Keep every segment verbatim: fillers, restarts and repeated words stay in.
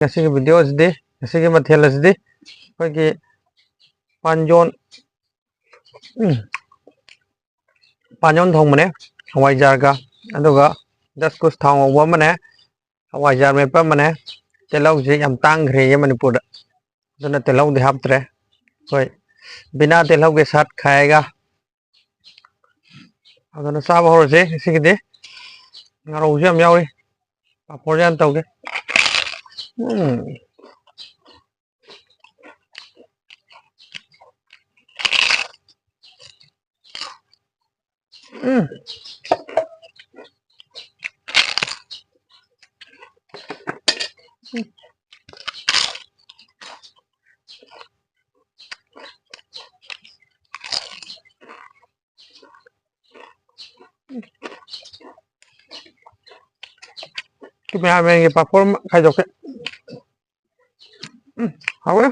ꯉꯁꯤꯒꯤ video ꯑꯁꯤꯗꯤ, ꯉꯁꯤꯒꯤ ꯃꯊꯦꯜ ꯑꯁꯤꯗꯤ ꯑꯩꯈꯣꯏꯒꯤ ꯄꯥꯟꯖꯣꯟ, ꯎꯝ, ꯄꯥꯟꯖꯣꯟ ꯊꯣꯡꯕꯅꯦ ꯍꯋꯥꯏꯖꯥꯔꯒ, ꯑꯗꯨꯒ ꯗꯁꯀꯨꯁ ꯊꯥꯎ ꯉꯧꯕ ꯑꯃꯅꯦ, ꯍꯋꯥꯏꯖꯥꯔ ꯃꯦꯠꯄ ꯑꯃꯅꯦ꯫ ꯇꯤꯜꯍꯧꯁꯦ ꯌꯥꯝ ꯇꯥꯡꯈ꯭ꯔꯦꯌꯦ ꯃꯅꯤꯄꯨꯔꯗ, ꯑꯗꯨꯅ ꯇꯤꯜꯍꯧꯗꯤ ꯍꯥꯞꯇ꯭ꯔꯦ꯫ ꯑꯩꯈꯣꯏ ꯕꯤꯅꯥ ꯇꯤꯜꯍꯧꯒꯤ ꯁꯥꯠ ꯈꯥꯏꯒ꯫ ꯑꯗꯨꯅ ꯆꯥꯕ ꯍꯧꯔꯁꯦ ꯉꯁꯤꯒꯤꯗꯤ꯫ ꯉꯥꯔꯧꯁꯨ ꯌꯥꯝ ꯌꯥꯎꯔꯤ꯫ ꯄꯥꯐꯣꯔꯁꯨ ꯌꯥꯝ ꯇꯧꯒꯦ꯫ ꯎꯝ꯫ ꯎꯝ꯫ Cameramanꯒꯤ ꯄꯥꯐꯣꯔ ꯑꯃ ꯈꯥꯏꯗꯣꯛꯀꯦ꯫ ꯎꯝ, ꯍꯥꯎꯋꯦ꯫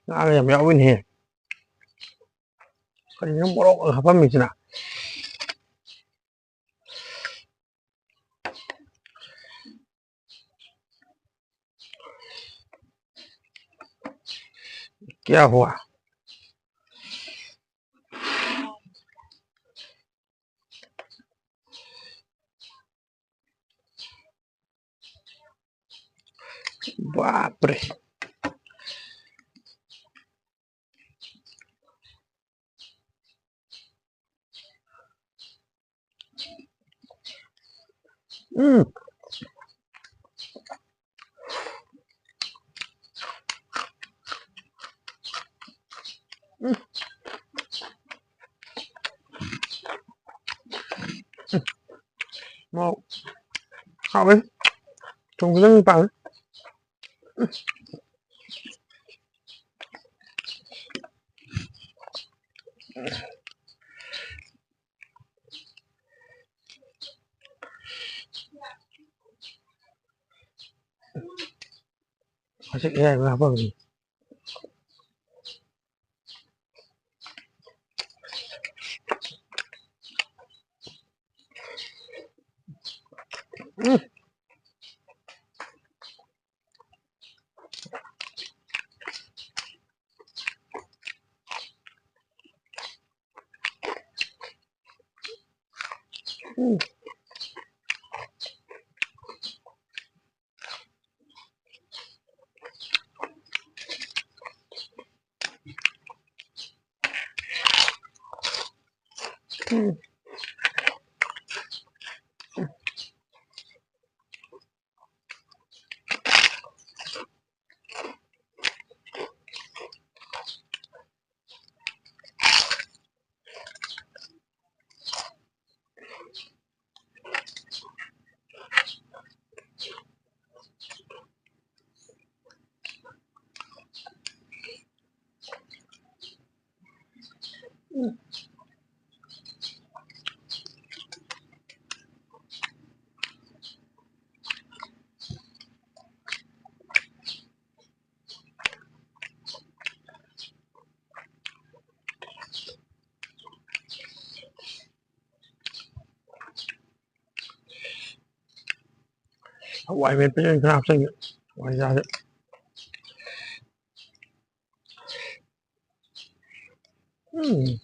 ꯉꯥꯒ ꯌꯥꯝ ꯌꯥꯎꯋꯤꯅꯦꯍꯦ꯫ ꯀꯔꯤꯅꯣ ꯃꯣꯔꯣꯛ ꯍꯥꯞꯄꯝꯃꯤꯁꯤꯅ? क्या हुआ? बाप रे। ꯎꯝ꯫ ꯎꯝ꯫ ꯎꯝ꯫ ꯃꯣꯔꯣꯛ ꯍꯥꯎꯋꯦ꯫ ꯊꯨꯝ ꯈꯤꯇꯪ ꯄꯥꯝꯃꯤ꯫ ꯍꯧꯖꯤꯛ ꯑꯌꯥꯏꯕ ꯍꯥꯞꯄꯝꯃꯤ꯫ ꯎꯝ꯫ ꯎꯝ꯫ ꯎꯝ꯫ ꯍꯋꯥꯏ ꯃꯦꯠꯄꯁꯦ ꯑꯣꯏꯅ ꯈꯔ ꯍꯥꯞꯆꯤꯟꯒꯦ꯫ ꯍꯋꯥꯏꯖꯥꯔꯁꯦ꯫ ꯎꯝ꯫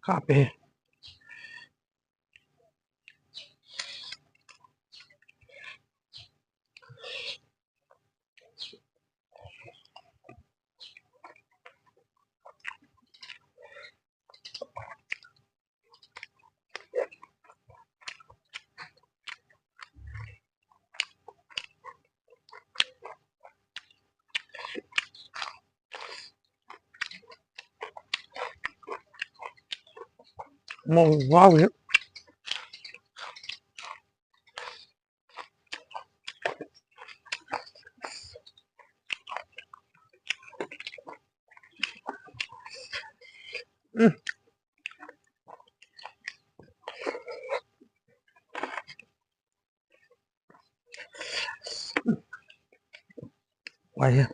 ꯀꯥꯞꯄꯦ꯫ ꯃꯑꯣꯡ ꯃꯍꯥꯎꯁꯦ꯫ ꯋꯥꯏꯍꯦ꯫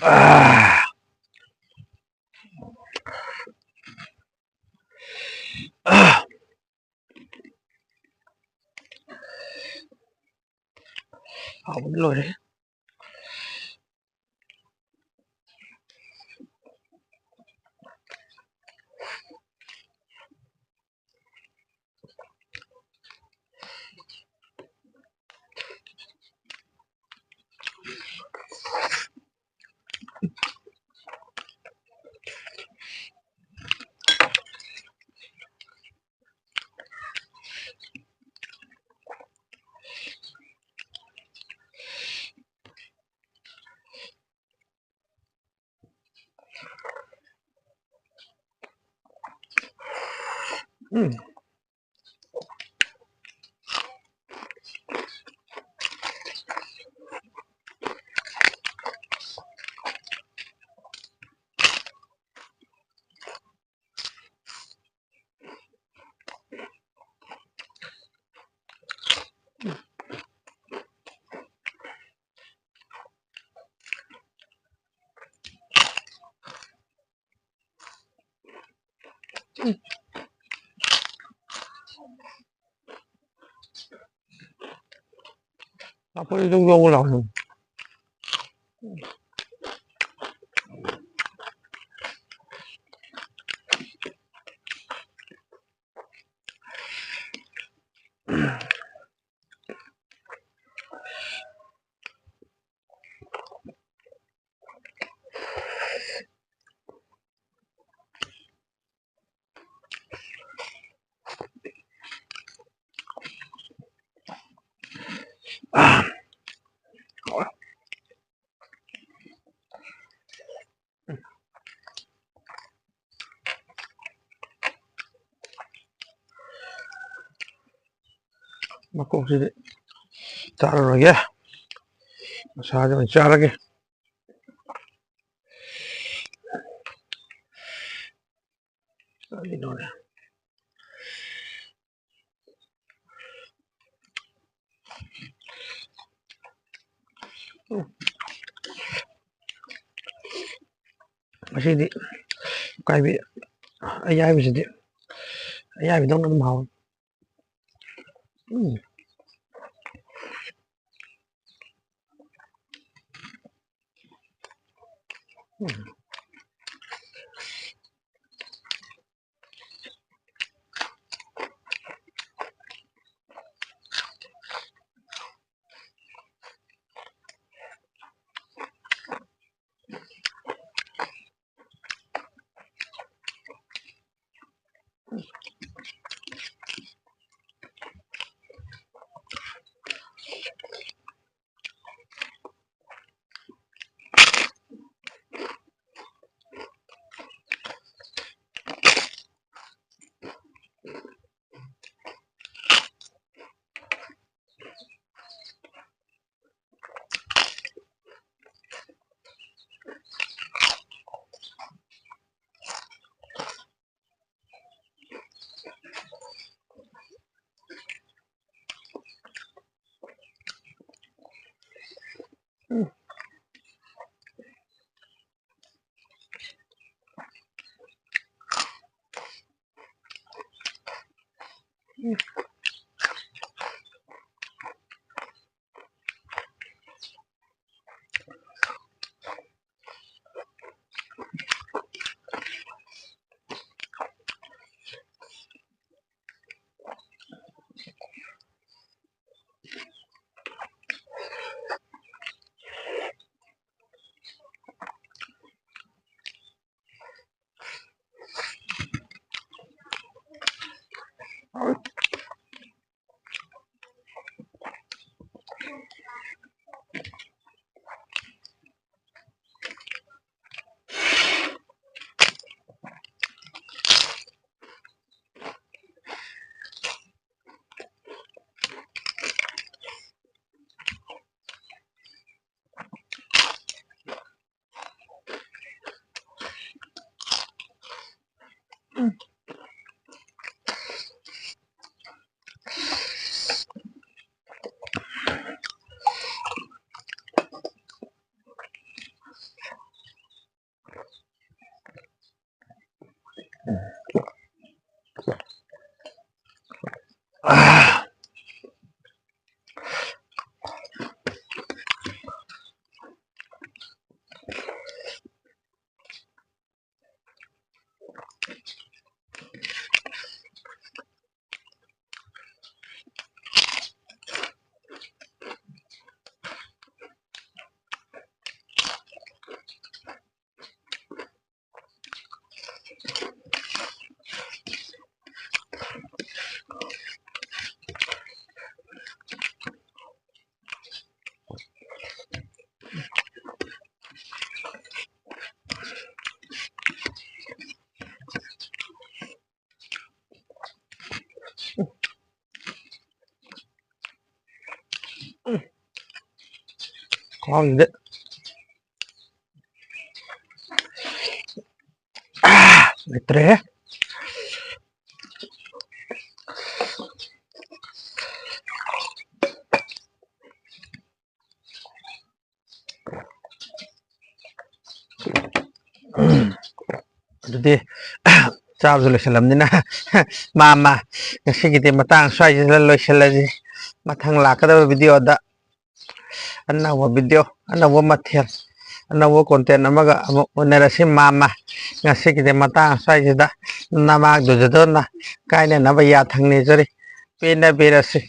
ꯑꯥ꯫ ꯑꯥ꯫ ꯍꯥꯎꯕꯅ ꯂꯣꯏꯔꯦ꯫ ꯎꯝ꯫ ꯂꯐꯣꯏꯗꯨ ꯌꯧꯕ ꯂꯥꯎ꯫ ꯃꯀꯣꯛꯁꯤꯗꯤ ꯆꯥꯔꯔꯣꯏꯒꯦ, ꯃꯁꯥꯁꯦ ꯑꯣꯏꯅ ꯆꯥꯔꯒꯦ꯫ ꯀꯔꯤꯅꯣꯅꯦ? ꯉꯁꯤꯗꯤ ꯎꯀꯥꯏꯕꯤ ꯑꯌꯥꯏꯕꯁꯤꯗꯤ ꯑꯌꯥꯏꯕꯗꯧꯅ ꯑꯗꯨꯝ ꯍꯥꯎꯋꯤ꯫ ꯎꯝ꯫ ꯎꯝ꯫ ꯈ꯭ꯋꯥꯡꯁꯤꯗ꯫ ꯑꯥ, ꯂꯩꯇ꯭ꯔꯦꯍꯦ꯫ ꯑꯗꯨꯗꯤ ꯆꯥꯕꯁꯨ ꯂꯣꯏꯁꯤꯜꯂꯝꯅꯤꯅ, ꯃꯥ ꯃꯥ ꯉꯁꯤꯒꯤꯗꯤ ꯃꯇꯥꯡ ꯁ꯭ꯋꯥꯏꯁꯤꯗ ꯂꯣꯏꯁꯤꯜꯂꯁꯤ꯫ ꯃꯊꯪ ꯂꯥꯛꯀꯗꯕ video ꯗ ꯑꯅꯧꯕ video, ꯑꯅꯧꯕ ꯃꯊꯦꯜ, ꯑꯅꯧꯕ content ꯑꯃꯒ ꯑꯃꯨꯛ ꯎꯅꯔꯁꯤ꯫ ꯃꯥ ꯃꯥ ꯉꯁꯤꯒꯤꯗꯤ ꯃꯇꯥꯡ ꯁ꯭ꯋꯥꯏꯁꯤꯗ ꯅꯃꯥꯡꯗꯨꯗꯅ ꯀꯥꯏꯅꯅꯕ ꯌꯥꯊꯪ ꯅꯤꯖꯔꯤ꯫ ꯄꯦꯟꯅꯕꯤꯔꯁꯤ꯫